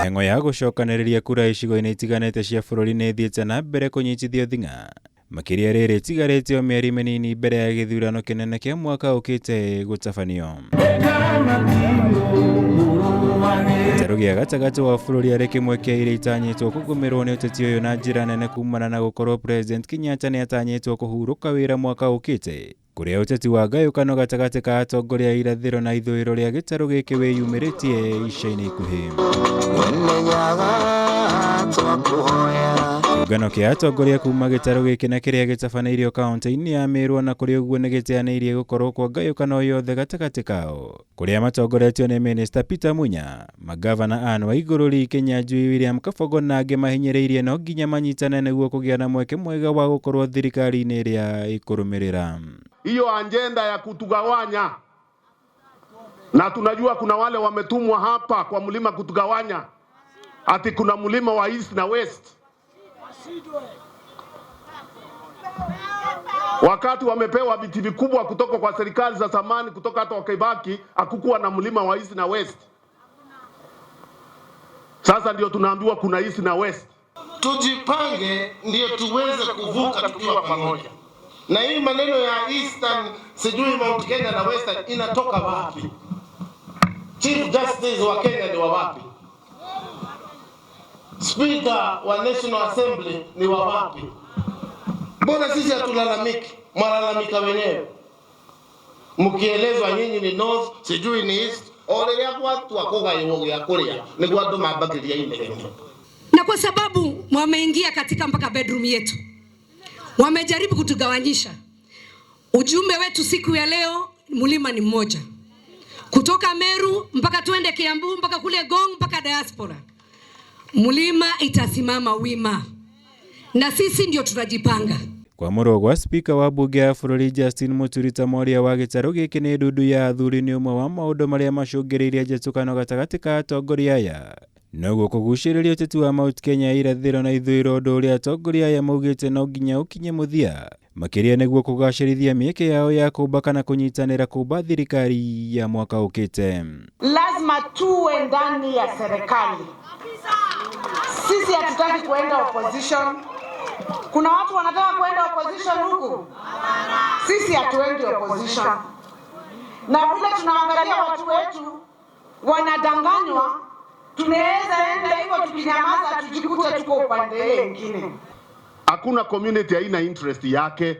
Mĩhang'o ya gũcokanĩrĩria kura icigo-inĩ itiganĩte cia bũrũri nĩ ĩthiĩte na mbere kũnyitithio thing'a, makĩria rĩrĩ ĩtigarĩte o mĩeri mĩnini mbere ya gĩthurano kĩnene kĩa mwaka ũkĩte gũtabanio. Gĩtarũ gĩa gatagatĩ wa bũrũri arĩ kĩmwe kĩa iria itanyĩtwo kũgũmĩrwo nĩ ũteti ũyũ na njĩra nene kumana na gũkorwo President Kenyatta nĩ atanyĩtwo kũhurũka wĩra mwaka ũkĩte. Kũrĩa ũteti wa ngayũkano gatagatĩ ka atongoria a irathĩro na ithũĩro rĩa gĩtarũ gĩkĩ wĩyumĩrĩtie ica-inĩ ikuhĩ. Kĩũngano kĩa atongoria kuma gĩtarũ gĩkĩ na kĩrĩa gĩtabanĩirio kaunti-inĩ ya Meru ona kũrĩ ũguo nĩ gĩteanĩirie gũkorwo kwa ngayũkano yothe gatagatĩ kao kũrĩa matongoretio nĩ Minista Peter Munya, magavana Anne Waigũrũ, Lee Kinyanjui, William Kabogo na angĩ mahinyĩrĩirie no nginya manyitane nĩguo kũgĩa na mweke mwega wa gũkorwo thirikari-inĩ ĩrĩa ĩkũrũmĩrĩra. Hiyo ajenda ya kutugawanya, na tunajua kuna wale wametumwa hapa kwa mlima kutugawanya, ati kuna mlima wa east na west. Wakati wamepewa viti vikubwa kutoka kwa serikali za zamani, kutoka hata wakibaki, hakukuwa na mlima wa east na west. Sasa ndio tunaambiwa kuna east na west. Tujipange ndio tuweze kuvuka tukiwa pamoja. Na hii maneno ya Eastern sijui Mount Kenya na Western inatoka wapi? Chief Justice wa Kenya ni wa wapi? Speaker wa National Assembly ni wa wapi? Mbona sisi hatulalamiki? Mwalalamika wenyewe mkielezwa nyinyi ni north sijui ni east o rĩrĩa gwatua kũgaywo gĩa kũrĩa nĩguo andũ mambagĩria inegene. Na kwa sababu wameingia katika mpaka bedroom yetu, wamejaribu kutugawanyisha. Ujumbe wetu siku ya leo, mlima ni mmoja, kutoka Meru mpaka tuende Kiambu mpaka kule Gong mpaka diaspora, mlima itasimama wima, na sisi ndio tutajipanga. Kwamũrwo gwa spika wa mbunge ya bũrũri Justin Muturi ta mwaria wa gĩtarũ gĩkĩ nĩ ndundu ya athuri nĩ ũmwe wa maũndũ marĩa macũngĩrĩirie njatũkano gatagatĩ ka atongoria aya noguo kũgucĩrĩria ũteti wa Mount Kenya ya irathĩro na ithũĩro ũndũ ũrĩa atongoria aya maugĩte no nginya ũkinye mũthia makĩria nĩguo kũgacĩrithia mĩeke yao ya kũmba kana kũnyitanĩra kũmba thirikari ya mwaka ũkĩte. Lazima tuwe ndani ya serikali. Sisi hatutaki kuenda opposition. Kuna watu wanataka kuenda opposition huku, sisi hatuendi opposition. Na vile tunaangalia watu wetu wanadanganywa, tunaweza enda hivyo tukinyamaza, tujikute tuko upande ile ingine. Hakuna community haina interest yake.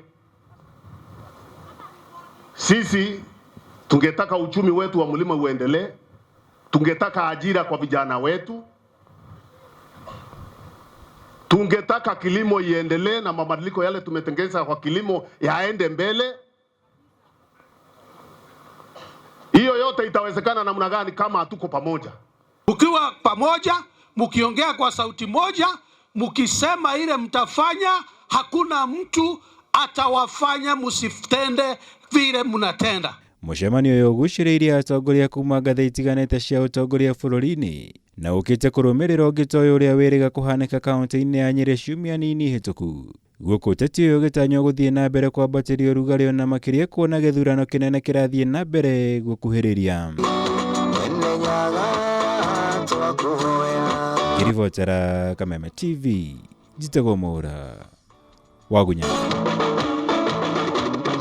Sisi tungetaka uchumi wetu wa mlima uendelee, tungetaka ajira kwa vijana wetu, tungetaka kilimo iendelee na mabadiliko yale tumetengeneza kwa kilimo yaende mbele. Hiyo yote itawezekana namna gani kama hatuko pamoja? Mkiwa pamoja, mkiongea kwa sauti moja, mkisema ile mtafanya, hakuna mtu atawafanya msitende vile mnatenda. Mũcemanio ũyũ ũgucĩrĩirie atongoria kuma ngathĩ itiganĩte cia ũtongoria bũrũri-inĩ na ũkĩte kũrũmĩrĩra ũngĩ ta ũyũ ũrĩa wĩrĩga kũhanĩka kaunti-inĩ ya Nyĩrĩ ciumia nini hĩtũku. Gũkũ ũteti ũyũ ũgĩtanywo gũthiĩ na mbere kwambatĩria ũrugarĩ ona makĩria kuona gĩthurano kĩnene kĩrathiĩ na mbere gũkuhĩrĩria. Ngĩribotera Kameme TV, njĩtagwo Mwaũra wa Gunya.